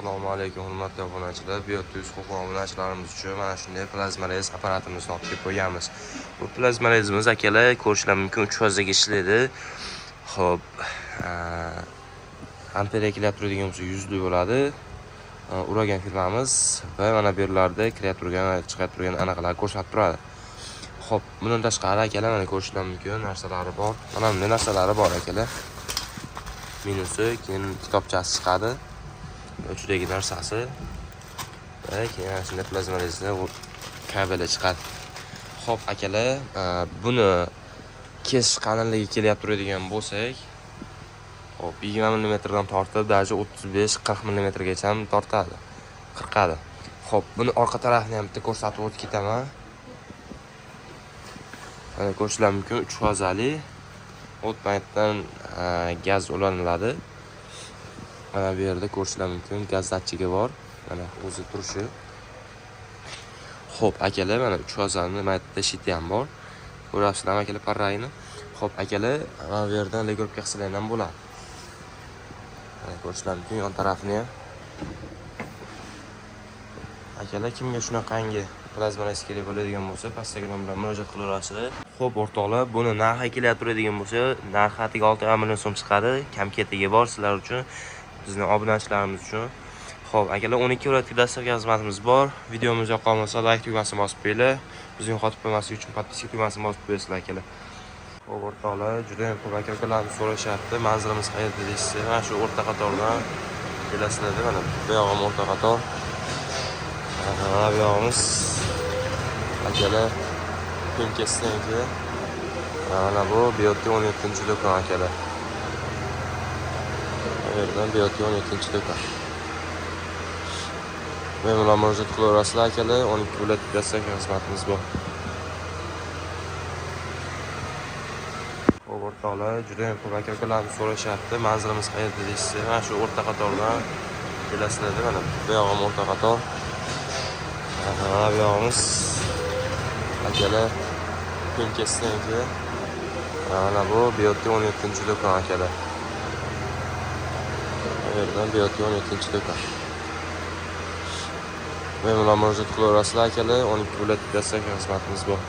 Assalomu alaykum hurmatli obunachilar. Buyotda 100 obunachilarimiz uchun mana shunday plazmarez apparatimizni olib kelib qo'yganmiz. Bu plazmarezimiz akalar ko'rishlar mumkin 3 fazaga ishlaydi. Xo'p, ampera kelib turadigan bo'lsa 100 lik bo'ladi. Uragan firmamiz va mana bu yerlarda kirib turgan va chiqib turgan anaqalar ko'rsatib turadi. Xo'p, bundan tashqari akalar mana ko'rishlar mumkin narsalari bor. Mana bunday narsalari bor akalar. Minusi, keyin kitobchasi chiqadi. Ichidagi narsasi va keyin ana shunday plazmarezda kabeli chiqadi. Xo'p, akalar, buni kesish qalinligi kelyapti turadigan bo'lsak, xo'p, 20 mm dan tortib, даже 35-40 mm gacha ham tortadi, qirqadi. Xo'p, buni orqa tarafini ham bitta ko'rsatib o'tib ketaman. Mana ko'rishlar mumkin, 3 fazali o't paytdan gaz ulaniladi. Mana bu yerda ko'rishlar mumkin, gaz datchigi bor. Mana o'zi turishi. Xo'p, akalar, mana 3 fazali mana shiti ham bor. Ko'ryapsizlarmi akalar parrayini? Xo'p, akalar, mana bu yerdan регулировка qilsalar ham bo'ladi. Mana ko'rishlar mumkin yon tarafini ham. Akalar, kimga shunaqangi plazmarez kerak bo'ladigan bo'lsa, pastdagi nomerga murojaat qilaverasizlar. Xo'p, o'rtoqlar, buni narxi kelyapti turadigan bo'lsa, narxi atigi 6,5 million so'm chiqadi. Kam ketigi bor sizlar uchun, bizni obunachilarimiz uchun. Xo'p, akalar, 12 viloyatga доставка xizmatimiz bor. Videomiz yoqqan bo'lsa, like tugmasini bosib qo'yinglar. Bizni yo'qotib qo'ymaslik uchun подписка tugmasini bosib qo'yasizlar akalar. Xo'p, o'rtoqlar, juda ham ko'p aka-ukalarimiz so'rashyapti, manzilimiz qayerda deyishsa, mana shu o'rta qatordan kelasizlar, mana bu yog'im o'rta qator. Mana bu yog'imiz akalar Pinkesniki. Mana bu Biyotga 17-do'kon akalar. Bu yerdan Biyotga 17-do'kon. Bemalol murojaat qilaverasizlar akalar, 12 viloyatga доставка xizmatimiz bor. Xo'p, o'rtoqlar, juda ham ko'p aka-ukalarimiz so'rashyapti, manzilimiz qayerda deyishsa, mana shu o'rta qatordan kelasizlar, mana bu yog'im o'rta qator. Mana bu yog'imiz akalar Pinkesniki. Mana bu Biyotga 17-do'kon akalar. Bu yerdan Biyotga 17-do'kon. Bemalol murojaat qilaverasizlar akalar, 12 viloyatga доставка xizmatimiz bor.